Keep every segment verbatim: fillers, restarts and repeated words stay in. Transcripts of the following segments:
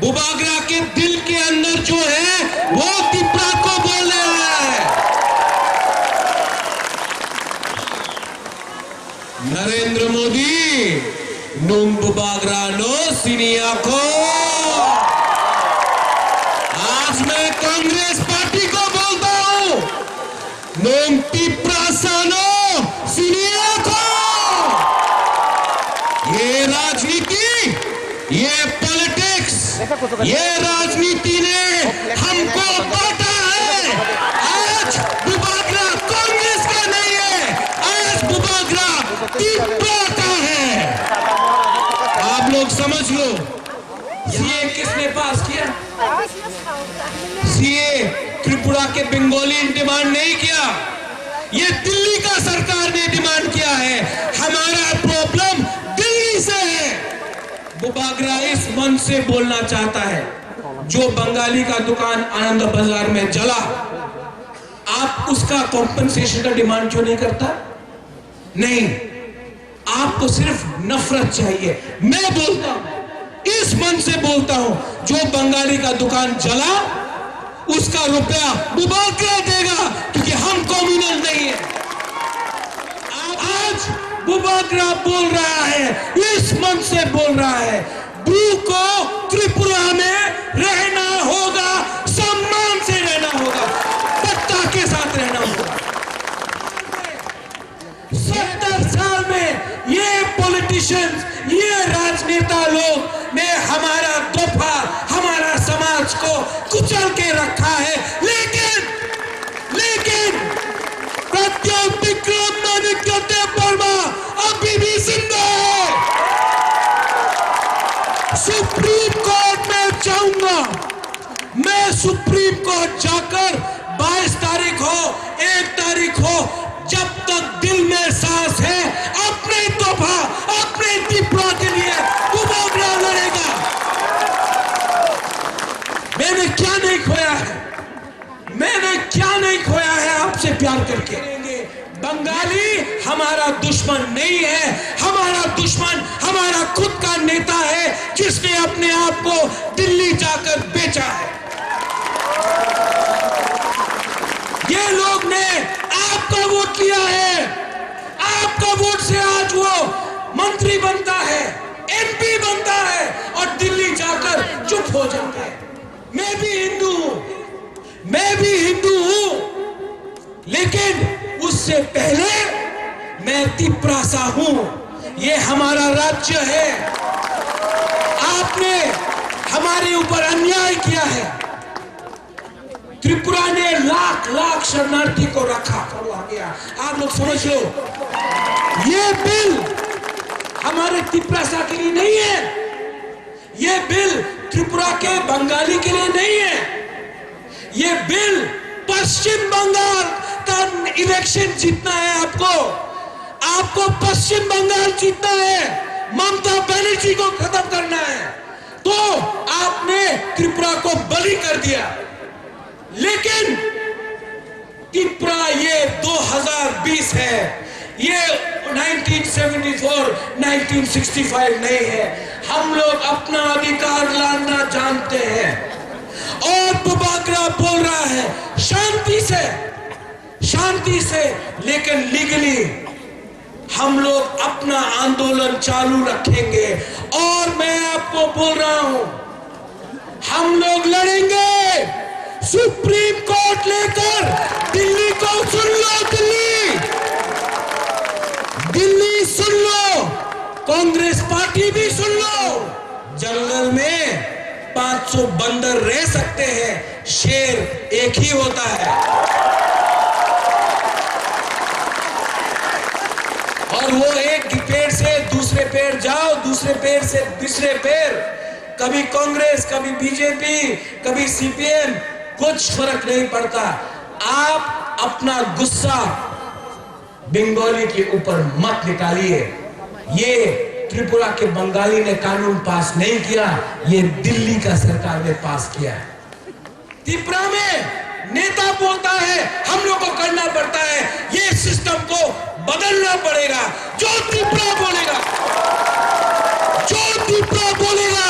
बुबागरा के दिल के अंदर जो है, वो तिपरा को बोल रहा है। नरेंद्र Modi, nung bubagra no sini ako. आज मैं कांग्रेस पार्टी को बोलता हूं, nung tiprasa no sini ako. ये राजनीति, ये पॉलिटिक्स, ये राजनीति ने हमको बांटा है। आज बुबागरा कांग्रेस का नहीं है, आज बुबागरा तिपरा का है। आप लोग समझ लो, सीए किसने पास किया? सीए त्रिपुरा के बंगाली ने डिमांड नहीं किया, ये दिल्ली का सरकार ने डिमांड किया है। हमारा प्रॉब्लम दिल्ली से है। बुबागरा इस मन से बोलना चाहता है, जो बंगाली का दुकान आनंद बाजार में जला, आप उसका कॉम्पेंसेशन का डिमांड क्यों नहीं करता? नहीं, आपको सिर्फ नफरत चाहिए। मैं बोलता हूं, इस मन से बोलता हूं, जो बंगाली का दुकान जला, उसका रुपया बुबागरा देगा, क्योंकि हम कम्युनल नहीं है। आज बुबागरा बोल रहा है, इस मन से बोल रहा है, ब्रू को त्रिपुरा में रहना होगा, सम्मान से रहना होगा, पत्ता के साथ रहना होगा। सत्तर साल में ये पॉलिटिशियंस, ये राजनेता लोग ने हमारा दोफा, हमारा समाज को कुचल के रखा है, लेकिन, लेकिन प्रद्युत विक्रम आदित्य देबबर्मा अभी भी जिंदा है। सुप्रीम कोर्ट में जाऊंगा, मैं सुप्रीम कोर्ट जाकर बाईस तारीख हो, एक तारीख हो, जब तक दिल में सांस है, अपने तोहफा, अपने तिपरा के लिए बुबागरा लड़ेगा। मैंने क्या नहीं खोया है, मैंने क्या नहीं खोया है आपसे प्यार करके। बंगाली हमारा दुश्मन नहीं है, हमारा दुश्मन हमारा खुद का नेता है, जिसने अपने आप को दिल्ली जाकर बेचा है। ये लोग ने आपका वोट लिया है, आपका वोट से आज वो मंत्री बनता है, एमपी बनता है और दिल्ली जाकर चुप हो जाता है। मैं भी हिंदू हूँ, मैं भी हिंदू हूँ, लेकिन उससे पहले मैं तिपरासा हूँ। ये हमारा राज्य है। आपने हमारे ऊपर अन्याय किया है। त्रिपुरा ने लाख लाख शरणार्थी को रखा। आप लोग समझ लो, ये बिल हमारे तिपरासा के लिए नहीं है। ये बिल त्रिपुरा के बंगाली के लिए नहीं है। ये बिल पश्चिम बंगाल का इलेक्शन जीतना है आपको। आपको पश्चिम बंगाल जीतना है, ममता बनर्जी को खत्म करना है, तो आपने त्रिपुरा को बलि कर दिया। लेकिन तिपरा ये दो हज़ार बीस है, ये nineteen seventy four, nineteen sixty five नहीं है। हम लोग अपना अधिकार लाना जानते हैं। और बुबागरा बोल रहा है शांति से, शांति से, लेकिन लीगली हम लोग अपना आंदोलन चालू रखेंगे। और मैं आपको बोल रहा हूं, हम लोग लड़ेंगे सुप्रीम कोर्ट लेकर। दिल्ली को सुन लो, दिल्ली, दिल्ली सुन लो, कांग्रेस पार्टी भी सुन लो। जंगल में पाँच सौ बंदर रह सकते हैं, शेर एक ही होता है। और वो एक पेड़ से दूसरे पेड़ जाओ, दूसरे पेड़ से तीसरे पेड़, कभी कांग्रेस, कभी बीजेपी, कभी सीपीएम, कुछ फर्क नहीं पड़ता। आप अपना गुस्सा बंगाली के ऊपर मत निकालिए। ये त्रिपुरा के बंगाली ने कानून पास नहीं किया, ये दिल्ली का सरकार ने पास किया है। त्रिपुरा में नेता बोलता है, हम लोग को करना पड़ता है, ये सिस्टम को बदलना पड़ेगा। जो त्रिपुरा बोलेगा, जो त्रिपुरा बोलेगा,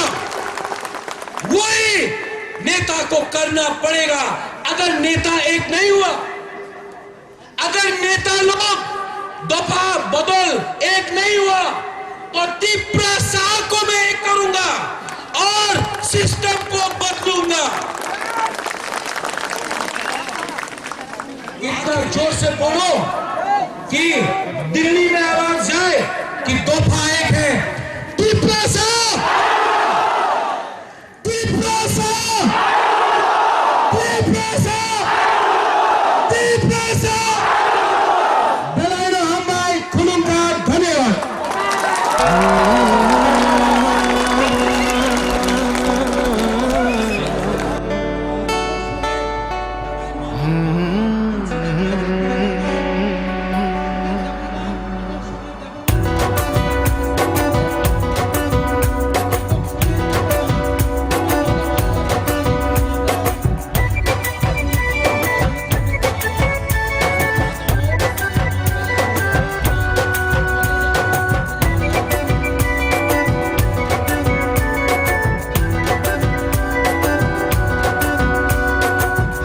वही नेता को करना पड़ेगा। अगर नेता एक नहीं हुआ, अगर नेता लोग दफा बदल एक नहीं हुआ, तो तिप्रासा को मैं एक करूंगा और सिस्टम को बदलूंगा। इतना जोर से बोलो कि दिल्ली में आवाज जाए कि दफा एक है। तिप्रासा, तिप्रासा, तिप्रासा, Tiprasa. Belai no hambai, khulumkha, dhanyabad.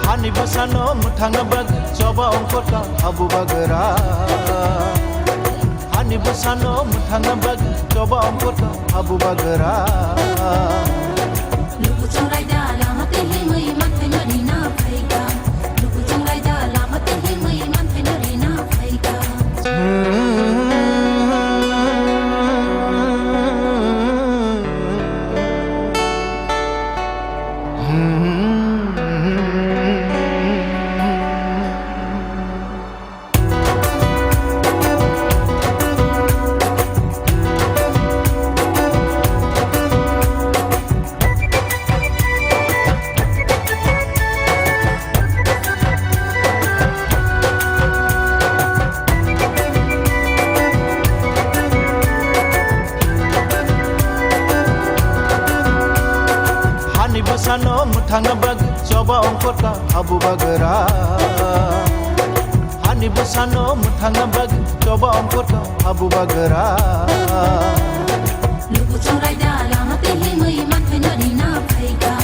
Hani bwsano mwthangna bagwi choba ongkhorkha habu bagra. Hani bwsano mwthangna bagwi choba ongkhorkha habu bagra. Lukuchung raida lama tei himwi manthai no rina phaikha. Lukuchung raida lama tei himwi manthai no rina phaikha. Hani bwsano mwthangna bagwi choba ongkhorkha habu bagra. Hani bwsano mwthangna bagwi choba ongkhorkha habu bagra. Lukuchung raida lama tei himwi manthai no rina phaikha.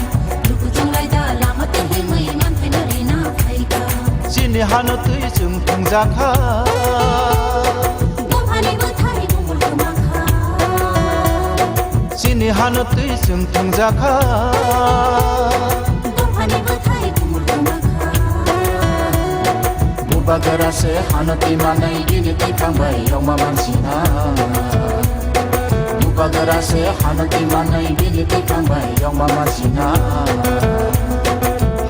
Lukuchung raida lama tei himwi manthai no rina phaikha. Chini hano twi chwng thwngjakha. Dophani bwthai kumul kwmakha. Chini hano twi chwng thwngjakha. Dophani bwthai kumul kwmakha. Bubagra se hano twi manai bini twi thangbai yongma mansina. Bubagra se hano twi manai bini twi thangbai yongma mansina.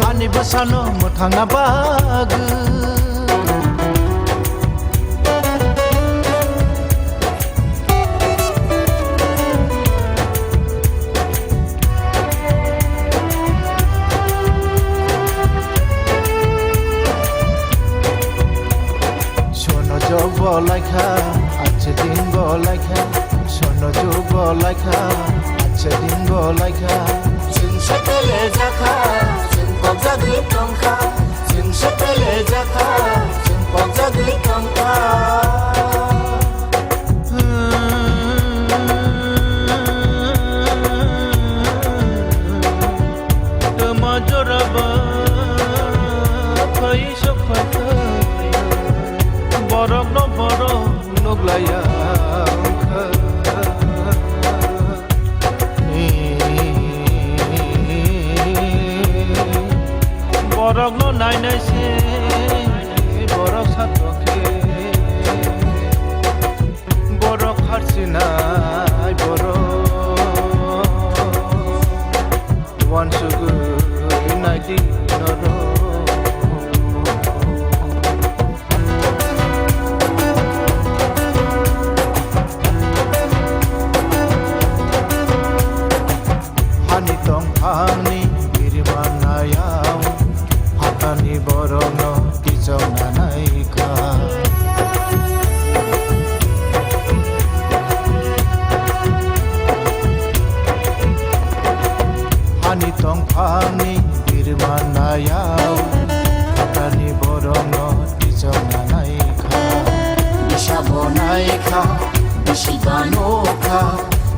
Hani bwsano mwthangna bagwi. Sono jog bo laikha, ache din bo laikha. Sono jog bo laikha, ache din bo laikha. Chwng se tele jakha, chwng kok jagwi tongkha. Chwng se tele jakha, chwng kok jagwi tongkha. Tama joraba phai sok phai, borok no borok nuklaiya wngkha. Borok no nainai se borok satokhe. Borok harsinai borok uansugwi naidi norok. Hani tongphangni biriman nayao, phatani borokno kichongna naikha. Hani tongphangni biriman nayao, phatani borokno kichongna naikha. Bisa bo naikha, bisi ba nukha,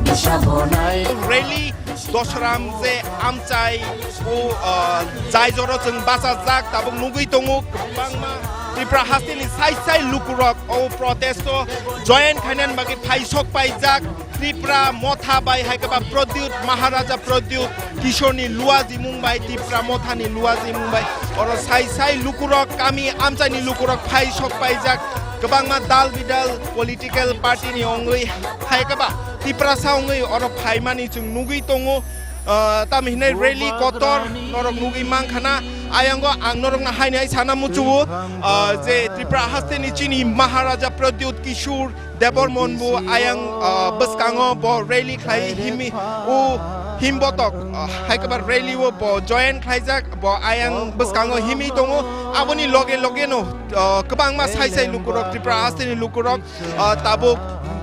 bisa bo nai- Rally. Dosram je amchai o, ah, jai joro chwng bachajak, tabuk nugwi tongo kwbangma Tripura hasteni sai sai lukurok o protest o join khainani bagwi phai sok paijak. Tripura Motha bai hai khe ba Pradyut, Maharaja Pradyut Kishorni luajimung bai, Tripura Mothani luajimung bai oro sai sai lukurok, kami amchaini lukurok phai sok paijak. Kwbangma dal bidal political party ni wngwi hai khe ba Tiprasa wngwi oro phaimani chwng nugwi tongo. Ah, tamo hinai rally kotor norok nugwi mankha na. Ayango ang norokno haini hai sana muchuo, ah, je Tripura hasteni chini Maharaja Pradyut Kishore Debbarman bo ayang, ah, bwskango bo rally khlai himi o himbotok, ah, hai khe ba rally o bo join khlaijak, bo ayang bwskango himi tongo. Aboni loge loge no, ah, kwbangma sai sai lukurok, Tripura hasteni lukurok, ah, tabuk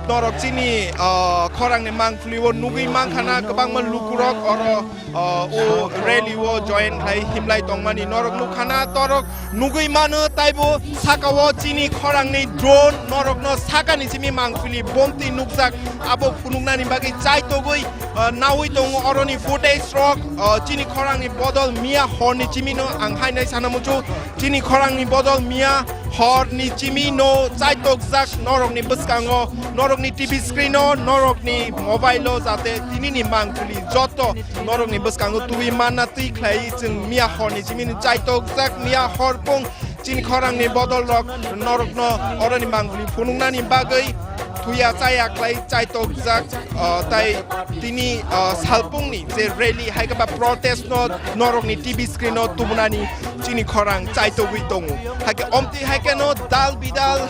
norok chini, ah, khorangni mangpili o nugwi mankha na, kwbangma lukurok oro, ah, o rally o join khlai himlai tongmani norok nukha na, torok nugwi mano, taibo saka o chini khorangni drone norokno sakani simi mangpili bomtwi nukjak, abo phunuknani bagwi chaitogwi, ah, naui tongo oroni footage rok, ah, chini khorangni bodol miya horni chimino ang hainai sana muchu. Chini khorangni bodol miya horni chimino chaitokjak norokni bwskango, norokni T V screen o, norokni mobile o, jate tinini mangpili joto norokni bwskango tubui manna twi khlai chwng miya horni chimino chaitokjak. Miya horpung chini khorangni bodol rok norokno oroni mangpili phunuknani bagwi thuya chaya khlai chaitokjak, ah, tai tini, ah, salpungni je rally hai khe ba protest no norokni T V screen o tubunani chini khorang chaitogwi tongo. Hai khe omtwi hai khe no dal bidal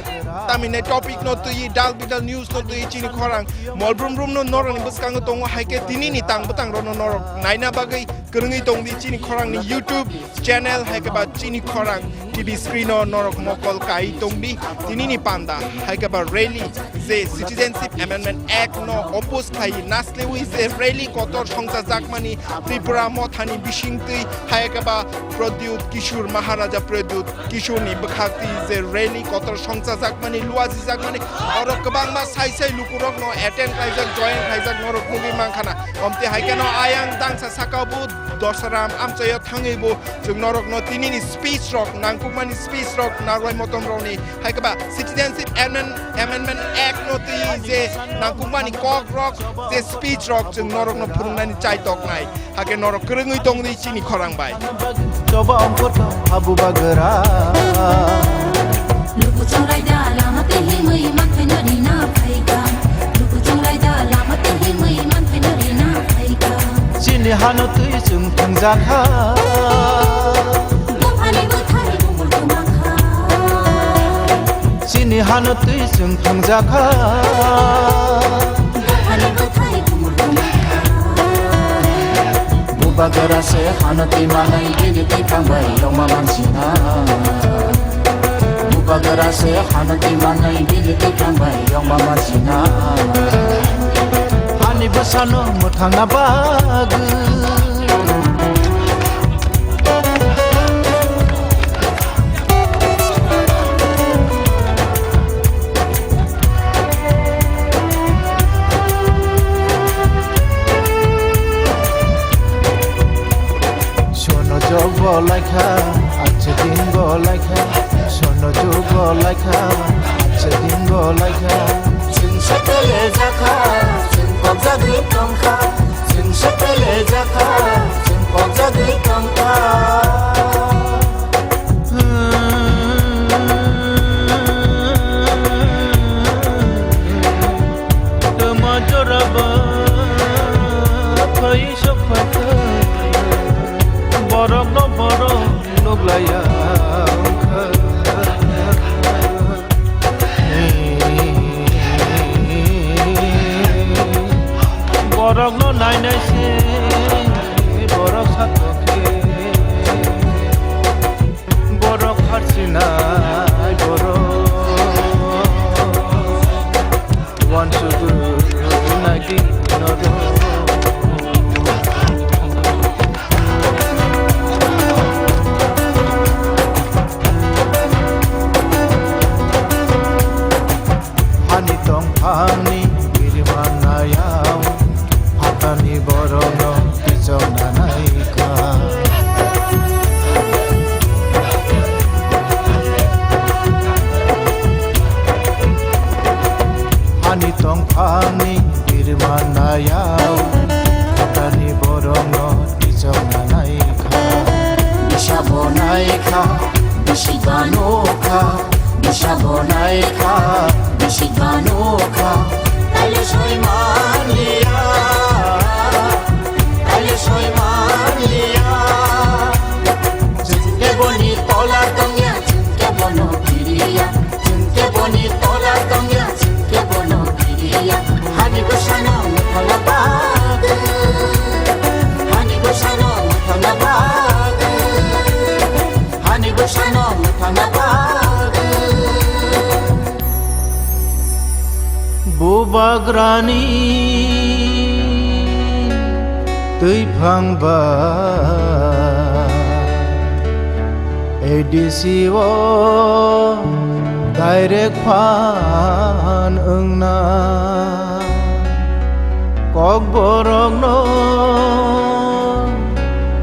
tamine topic no twi, dal bidal news no twi chini khorang mol brum brum no norokni bwskango tongo. Hai khe tinini tang bwtang rokno norok naina bagwi kwrwngwi tongdi chini khorangni YouTube channel hai khe ba chini khorang T V screen o norok mokol kai tongdi. Tinini panda hai khe ba rally je Citizenship Amendment Act no oppose khai naslewi je rally kotor songchajakmani Tripura Mothani bisingtwi hai khe ba Pradyut Kishore, Maharaja Pradyut Kishoreni bwkhaktwi je rally kotor songchajakmani, luajijakmani, oro kwbangma sai sai lukurokno attend khlaijak, join khlaijak norok nugwi mankha na. Omtwi hai kheno ayang dangsa saka bo Dosaram amchaio thangwi bo chwng norokno tinini speech rok, nangkukmani speech rok, narwai motom rokni hai khe ba Citizenship Amend-, Amendment Act no twi je nangkukmani kok rok, je speech rok chwng norokno phwrwngnani chai toknai. Hakhe norok kwrwngwi tongdi chini khorang bai. Choba ongkotno habuba gwra. Luku chongraida lama tei himwi mankhaino rina phaikha. Luku chongraida lama tei himwi mankhaino rina phaikha. Chini hano twi chwng thwngjakha. Buphani bwthai bumul kwmakha. Chini hano twi chwng thwngjakha. Buphani bwthai bumul kwmakha. Bubagra se hano twi manai bini twi thangbai yongma mansina. Bubagra se hano twi manai bini twi thangbai yongma mansina. Ani bwsano mwthangna bagwi. Sono jog bo laikha, ache din bo laikha. Sono jog bo laikha, ache din bo laikha. Chwng se pele jakha, chwng kok jagwi tongkha. Chwng se pele jakha, chwng kok jagwi tongkha. Tama joraba phai sok phaikha, borok no borok nuklaiya wngkha. Borok no nainai se borok satok khe. Borok harchinai borok uansukgwi naidi norok. Hani tongphangni biriman nayao, hatani borokno Bagrani twiphang ba A D C o direct phan wngna. Kokborokno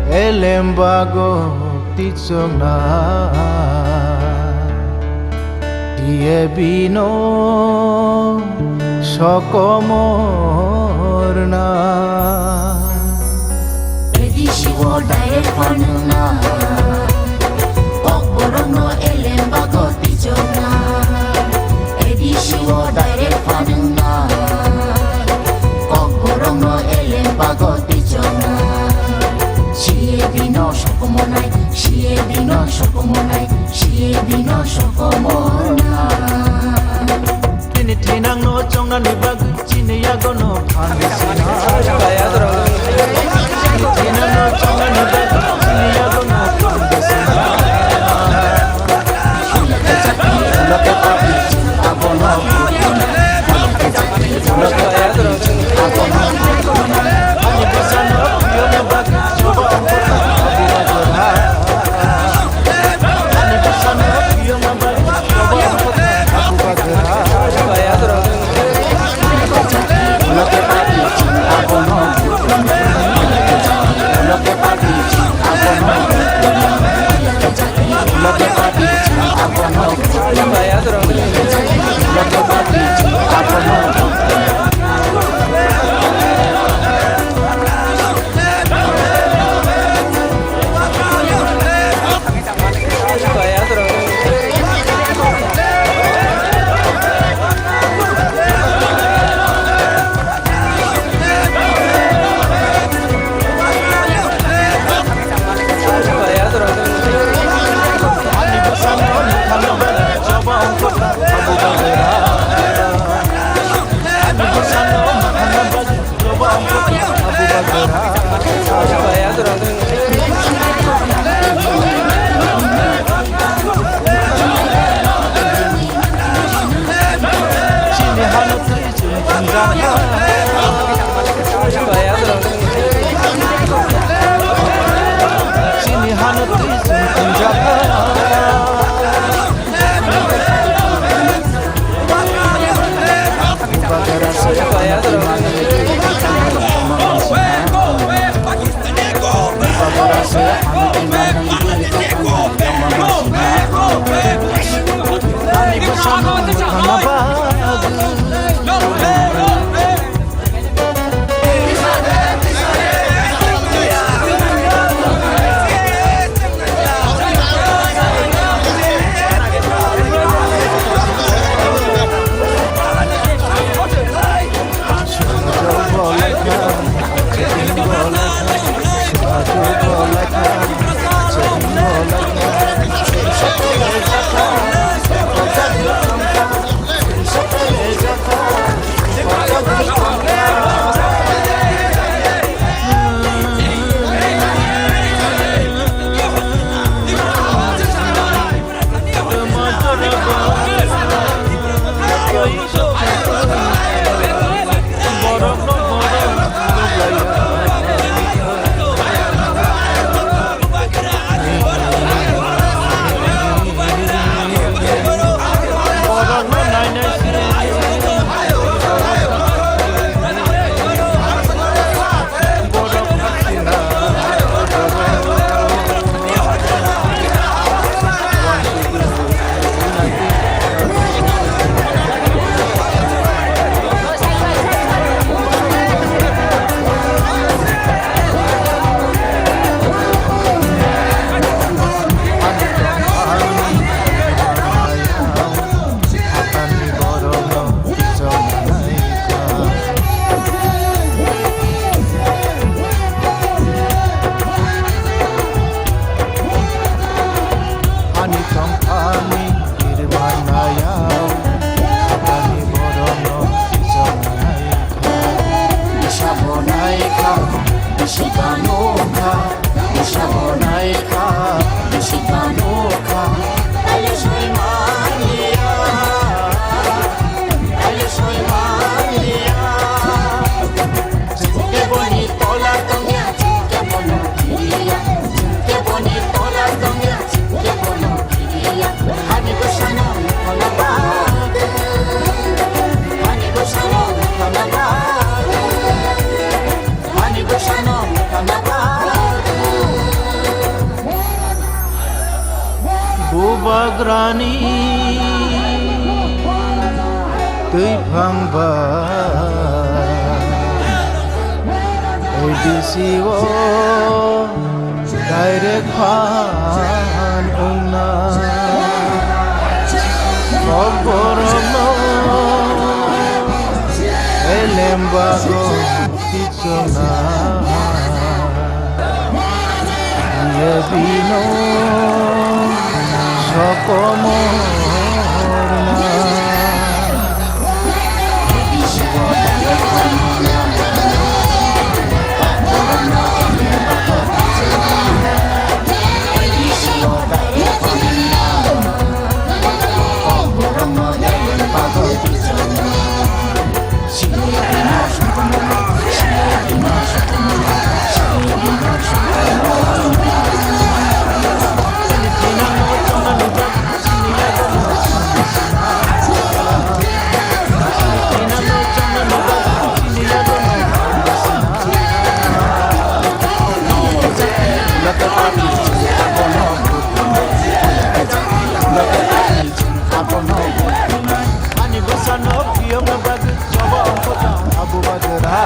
elem bago tichokna. T A B no sokomorna. A D C o direct phanwngna. Kokborokno elem bago tichokna. A D C o direct phanwngna. Kokborokno elem bago tichokna. C A B no sokomornai, C A B no sokomornai, C A B no sokomornai. Tini thinangno chongnani bagwi chini yagono phan sina. Tini thinangno chongnani bagwi chini yagono phan sina. Rani twi phang ba A D C o direct phan wngna. Kok borokno elem bago tichona. Ye bino sokomorna. Ani bwsano phiyokna bagwi choba ongkhorka Abu Bagra.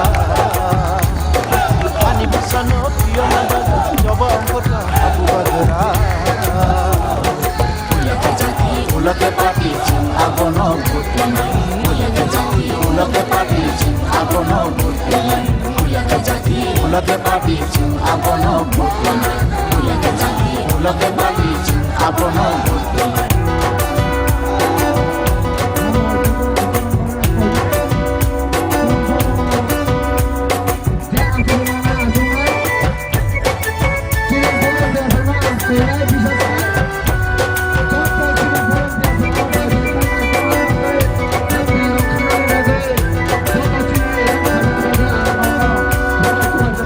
Ani bwsano phiyokna bagwi choba ongkhorka Abu Bagra. Ulo khe party chwng abono vote rwnai. Ulo khe party chwng abono vote rwnai. Ulo khe party chwng abono vote rwnai. Ulo khe party chwng abono vote rwnai.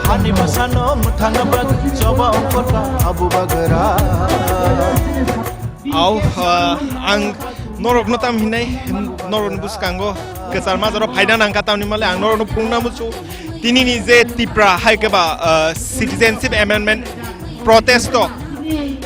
Hani bwsano mwthangna bagwi choba ongkhorka Abu Bagra. Au, ah, ang norokno tam hinai, norokni bwskango kwchar majaro phaina nangkha, tamni male ang norokno phunukna muchung. Tinini je Tipra hai khe ba, ah, Citizenship Amendment protest o,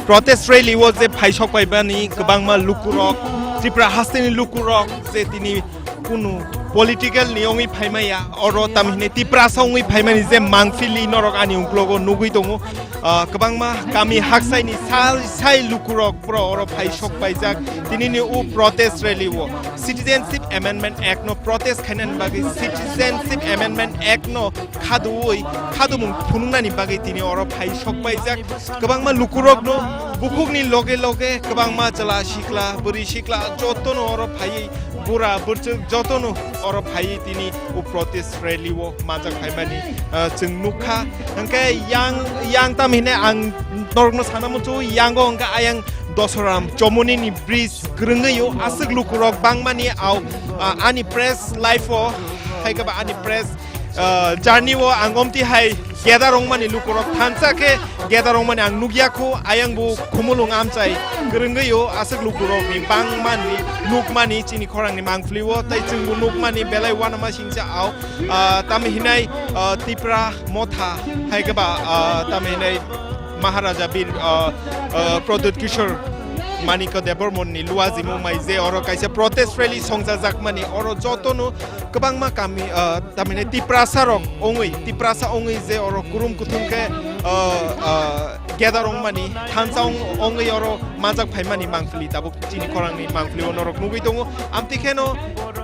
protest rally o je phaisok paibani kwbangma lukurok, Tripura hasteni lukurok je tini kunu political ni wngwi phaimaya, oro tamhinai Tiprasa wngwi phaimani je mangpili norok ani uklogo nugwi tongo. Ah, kwbangma kami haksaini sai, sai lukurok pura oro phai sok paijak. Tinini o protest rally o Citizenship Amendment Act no protest khainani bagwi, Citizenship Amendment Act no khaduwi, khadumung phunuknani bagwi tini oro phai sok paijak. Kwbangma lukurokno bukhukni loge loge kwbangma chwla sikla, bwrwi sikla jotono oro phaiwi, bura bwrchwk jotono oro phaiwi tini o protest rally o manjak phaimani, ah, chwng nukha. Hwnkhe yang, yang tam hinai ang norokno sana muchungo, yango hwnkhe ayang Dosoram Chomoni ni bridge kwrwngwi o aswk lukurok bangmani au, ah, ani press life o hai khe ba ani press, ah, journey o ang omti hai gather wngmani lukurok thansa khe gather wngmani ang nukya kho, ayang bo Khumulwng amchai kwrwngwi o aswk lukurokni bangmani nukmani chini khorangni mangpili o, tei chwngbo nukmani belai uanama singcha au, ah, tamo hinai, ah, Tipra Motha hai khe ba, ah, tamo hinai Maharaja Bir, ah, ah, Pradyut Kishore Manikya Debbarmani luajimung mai je oro kaisa protest rally songchajakmani oro jotono kwbangma kami, ah, tamhinai Tiprasa rok wngwi, Tiprasa wngwi je oro kurum kuthum khe, ah, ah, gather wngmani, thansa wng-, wngwi oro manjak phaimani mangpili tabuk chini khorangni mangpili o norok nugwi tongo. Amtwi kheno,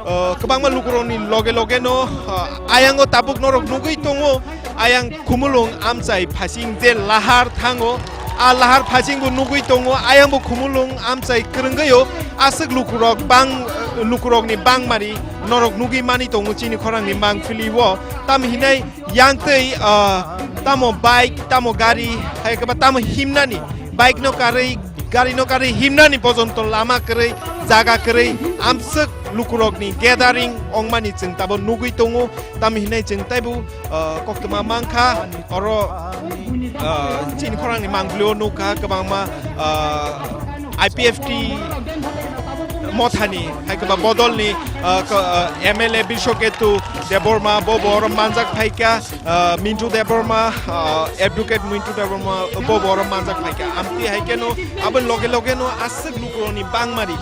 ah, kwbangma lukurokni loge loge no, ah, ayango tabuk norok nugwi tongo. Ayang Khumulwng amchai phasing je lahar thango, a lahar phasing bo nugwi tongo, ayang bo Khumulwng amchai kwrwngwi o aswk lukurok bang, lukurokni bangmani norok nugwi mani tongo chini khorangni mangpili o. Tam hinai yang tei, ah, tamo bike, tamo gari, hai khe ba tamo himnani, bike no karwi, gari no karwi himnani pojonto lama kwrwi, jaga kwrwi, amswk lukurokni gathering wngmani chwng tabo nugwi tongo. Tam hinai chwng taibo, ah, koktwma mankha, oro, ah, chini khorangni mangpili o nukha kwbangma, ah, I P F T Mothani, hai khe ba Bodolni, ah, ko-, ah, M L A Biswaketu Debbarma, bo bo oro manjak phaikha, ah, Mintu Debbarma, ah, Advocate Mintu Debbarma, bo bo oro manjak phaikha. Amtwi hai kheno, aboni loge loge no aswk lukurokni bangmari.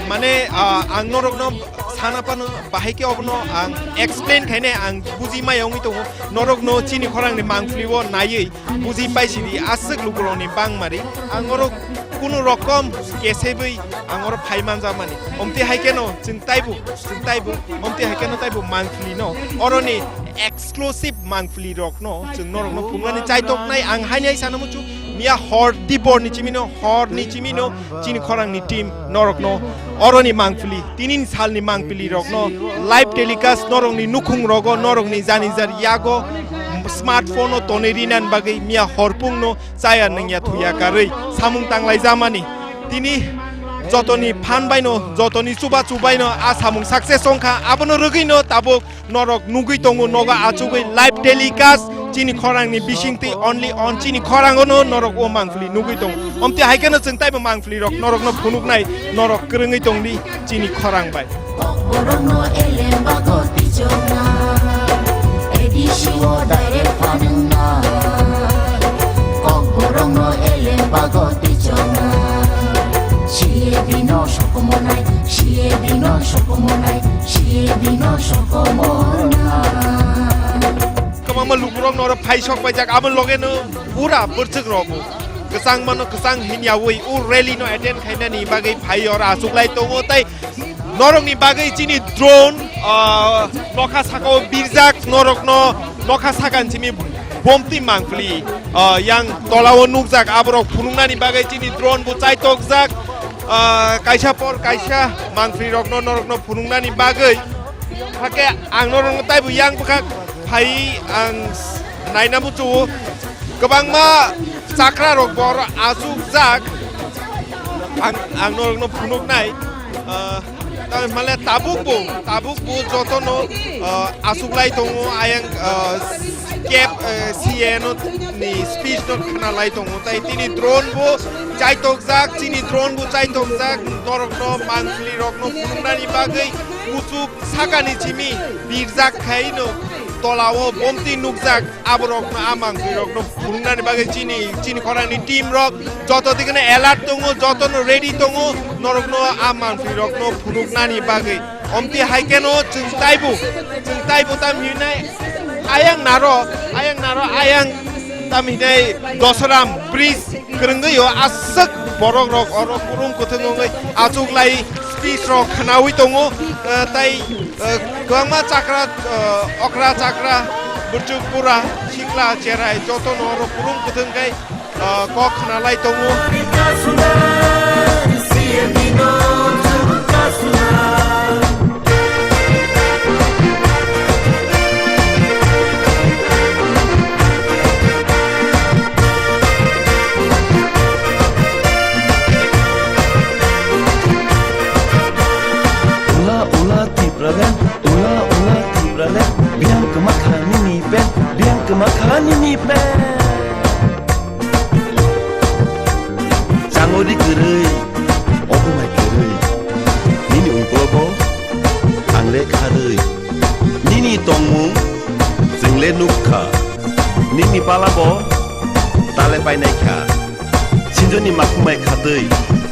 Mane, ah, ang norokno sana phano bahai khe obono ang explain khainai, ang buji maya wngwi tongo. Norokno chini khorangni mangpili o naiwi buji paisidi aswk lukurokni bangmari. Ang oro kunu rokom kesebwi ang oro phai manjakmani. Omtwi hai kheno chwng taibo, chwng taibo, omtwi hai kheno taibo mangpili no. Oroni exclusive mangpili rokno chwng norokno phunuknani chaitoknai ang haini hai sana muchu. Miya hor dibor ni chimino, hor ni chimino chini khorangni team norokno oroni mangpili, tinin salni mangpili rokno live telecast norokni nukhung rogo, norokni jani jar yago smartphone o tonwi rinani bagwi miya horpungno chaya nungya thuya karwi samung tanglaijamani. Tini jotoni phan baino, jotoni chuba chubaino a samung success wngkha, abono rwgwino tabuk norok nugwi tongo, nogo achugwi live telecast chini khorangni bisingtwi only on chini khorangono norok o mangpili nugwi tongo. Omtwi hai kheno chwng taibo mangpili rok norokno phunuknai, norok kwrwngwi tongdi chini khorang bai. Kokborokno elembago tichokna, A D C o direct phanwngna. Kokborokno elembago tichokna, C A B no sokomonai, C A B no sokomonai, C A B no sokomonai. Kwbangma lukurokno oro phai sok paijak, aboni logeno pura bwrchwk rokbo kwchangmano kwchang hinyawi o rally no attend khainani bagwi phai oro achuklai tongo, tei norokni bagwi chini drone, ah, nokha sakao birjak, norokno nokha sakani simi bomtwi mangpili, ah, yang tolao nukjak, aborok phunuknani bagwi chini drone bo chaitokjak, ah, kaisa por kaisa mangpili rokno norokno phunuknani bagwi. Hakhe ang norokno taibo yang bwkha phai ang naina muchungo. Kwbangma chakra rok bo oro achukjak. Ang, ang norokno phunuknai, ah, tamni hwnle tabuk bo, tabuk bo jotono, ah, achuklai tongo, ayang, ah, kep, eh, C A no ni speech no khnalai tongo. Tai tini drone bo chaitokjak, chini drone bo chaitokjak, norokno mangpili rokno phunuknani bagwi kuchuk sakani simi birjak khaino tolao bomtwi nukjak. Aborokno, a mangpilirokno phunuknani bagwi chini, chini khorangni team rok joto dikeno alert tongo, jotono ready tongo, norokno a mangpilirokno phunuknani bagwi. Omtwi hai kheno chwng taibo, chwng taibo tam hinai ayang naro, ayang naro, ayang tam hinai Dosoram bridge kwrwngwi o aswk borok rok oro kurum kwthwng wngwi achuklai speech rok khnaui tongo, eh, tai, eh, kwbangma chakra, eh, okra chakra, bwrchuk bura, sikla cherai jotono oro kurum kwthwng khe, eh, kok khnalai tongo. Ula ula Tipraland, ula ula Tipraland, biyang kwma kha nini pen, biyang kwma kha nini pen. Changori kwrwi, obo mai kwrwi, nini ungkologo ang le kharwi. Nini tongmung chwng le nuk kha, nini pala bo ta le painai kha. Sinjoni makhumai khatwi,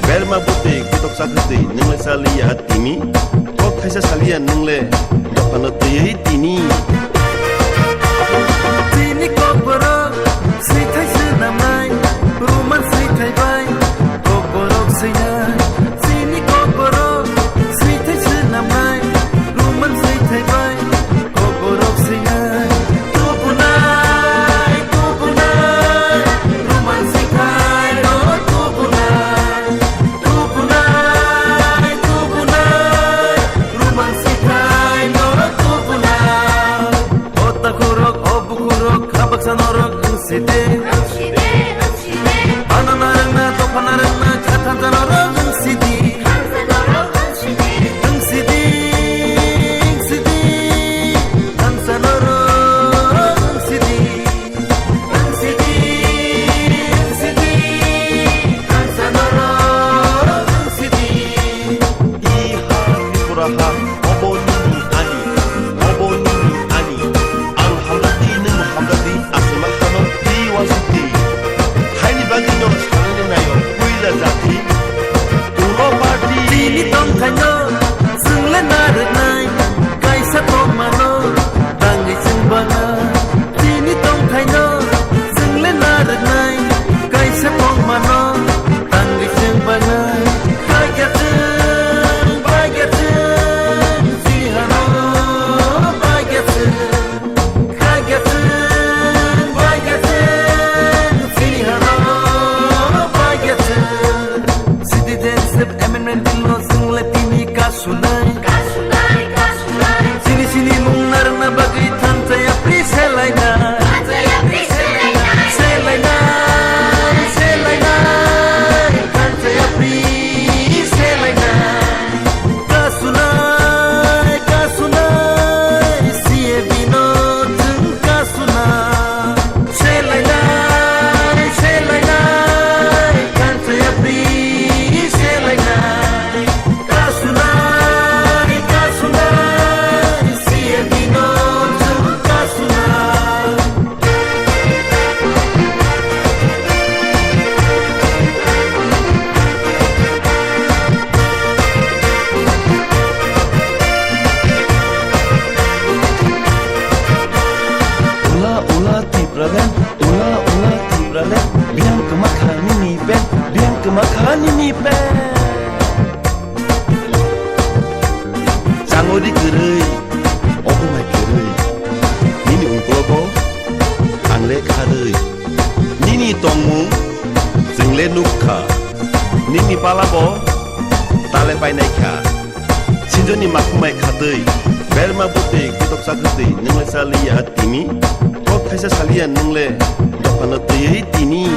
berma bwtwi kutoksa kwtwi nwng le cha liya tini, kok thaisa sa liya nwng le dophano twiwi tini. Chini kokborok swithai swnamnai, Roman swithai bai kokborok swinai. Chini kokborok swithai swnamnai, Roman swithai bai kokborok swinai. Tubunai, tubunai, Roman swithai no tubunai. Tubunai, tubunai, Roman swithai no tubunai. Changori kwrwi, obo mai kwrwi. Nini ungkologo ang le kharwi. Nini tongmung chwng le nuk kha. Nini palabo tale painai kha. Sinjoni makhumai khatwi, berma bwtwi kutoksa kwtwi nwng le chaliya tini. Kok thaisa saliya nwng le dophano twiwi tini.